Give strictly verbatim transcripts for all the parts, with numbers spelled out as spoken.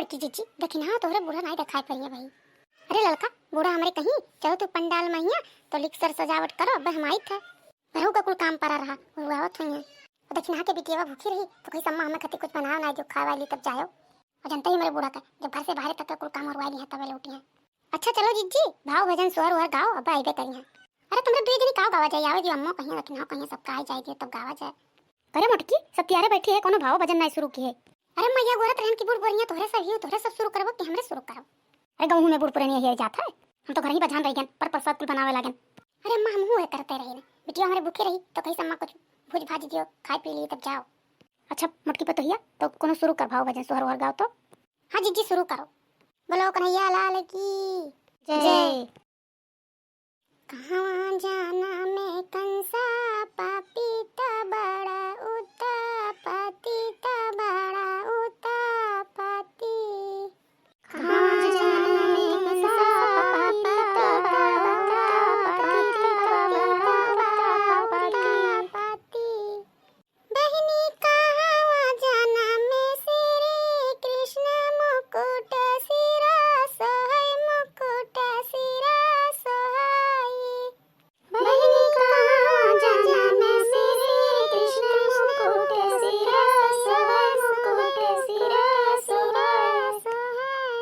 जी, जी, जी, दखिनहा तोहरे बूढ़ा नाई देखाई पड़िया भाई। अरे ललका, बूढ़ा हमरे कहीं, चलो तू पंडाल में हिया, तो लिक्सर सजावट करो, अब हम आइत है। घरहू का कुल काम परा रहा, वो आवत हुई है। और दखिनहा के बिटियावा भूखी रही, तो कहीं सम्मा हमें खातिर कुछ बनाओ ना, जो खाए वाली तब जाओ। और जनते ही हमरे बूढ़ा का, जब घर से बाहर तक का कुल काम और वाली है, तबे लौटी है। अच्छा चलो जिज्जी, भाव भजन सोहर ओहर गाओ, अब आइबे करी हैं। अरे तुमरे दुई जनी काव गावा जाए, आवे दियो अम्मो कहिया, दखिनहा कहिया, सब का आई जाए दियो, तब गावा जाए। अरे मोटकी, सब तियारे बैठी है, कोनो भाव भजन नाई शुरू की है। अरे मैया गोरत रहन की बूढ़ बोरिया, तोहरे सब ही, तोहरे सब शुरू करबो कि हमरे शुरू करब? अरे गहूँ में बूढ़ पुरनिया हियर जात है, हम तो घर ही बझान रह गन, पर प्रसाद कुल बनावे लागन। अरे अम्मा, हमहू है करते रही ने, बिटिया हमरे भूखी रही, तो कहीं सम्मा कुछ भूज भाज दियो, खाए पी ली तब जाओ। अच्छा मोटकी पतोहिया, तो कोनो शुरू कर भाव भजन सोहर ओहर गाओ तो। हाँ जिज्जी, शुरू करो। बोलो कन्हैया लाल की जय। जय। कहवा जाना में कंसा पापी त बड़ा उत्पत्ति, त बड़ा उत्पत्ति। कहवा जाना में कंसा पापी त बड़ा उत्पत्ति, त बड़ा उत्पत्ति। बहिनी कहवा जनम श्री कृष्ण मुकुट सिरा सोहै, मुकुट सिरा सोहै। बहिनी कहवा जनम श्री कृष्ण मुकुट सिरा सोहै, मुकुट सिरा सोहै।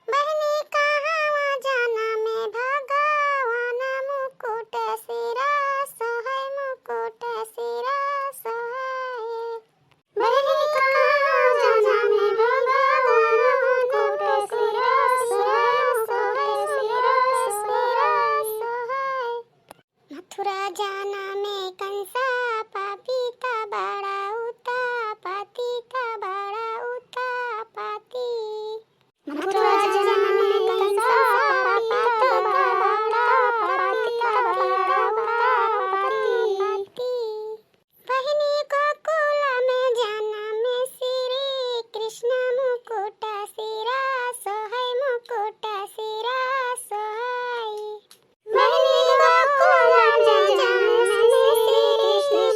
बहिनी कहवा जनम भगवान मुकुट सिरा सोहै, मुकुट सिरा सोहै। बहिनी कहवा जनम भगवान मुकुट सिरा सोहै, मुकुट सिरा सोहै। मथुरा जाना में कंसा पापी त बड़ा उत्पत्ति, त बड़ा उत्पत्ति। मथुरा जाना में कंसा पापी त बड़ा उत्पत्ति, त बड़ा उत्पत्ति। बहिनी गोकुल में जनम श्री कृष्ण मुकुट सिरा सोहै, मुकुट सिरा सोहै। बहिनी गोकुल में जनम श्री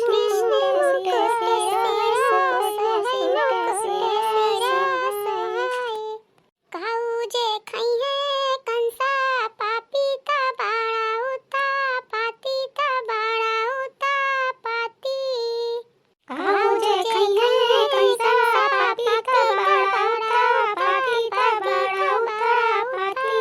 कृष्ण मुकुट सिरा सोहै, मुकुट सिरा सोहै। काऊ जे खइहे कंसा पापी त बड़ा उत्पत्ति, त बड़ा उत्पत्ति। काऊ जे खइहे कंसा पापी त बड़ा उत्पत्ति, त बड़ा उत्पत्ति।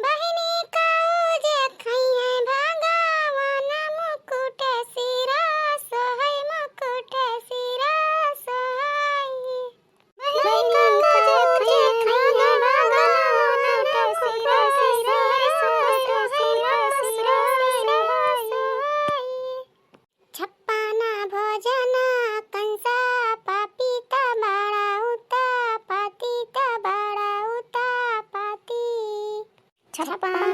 बहिनी काऊ जे खइहे भगवान मुकुट सिरा सोहै, मुकुट सिरा सोहै। छप्पन भोजन कंसा पापी त बड़ा उत्पत्ति, त बड़ा उत्पत्ति। छप्पन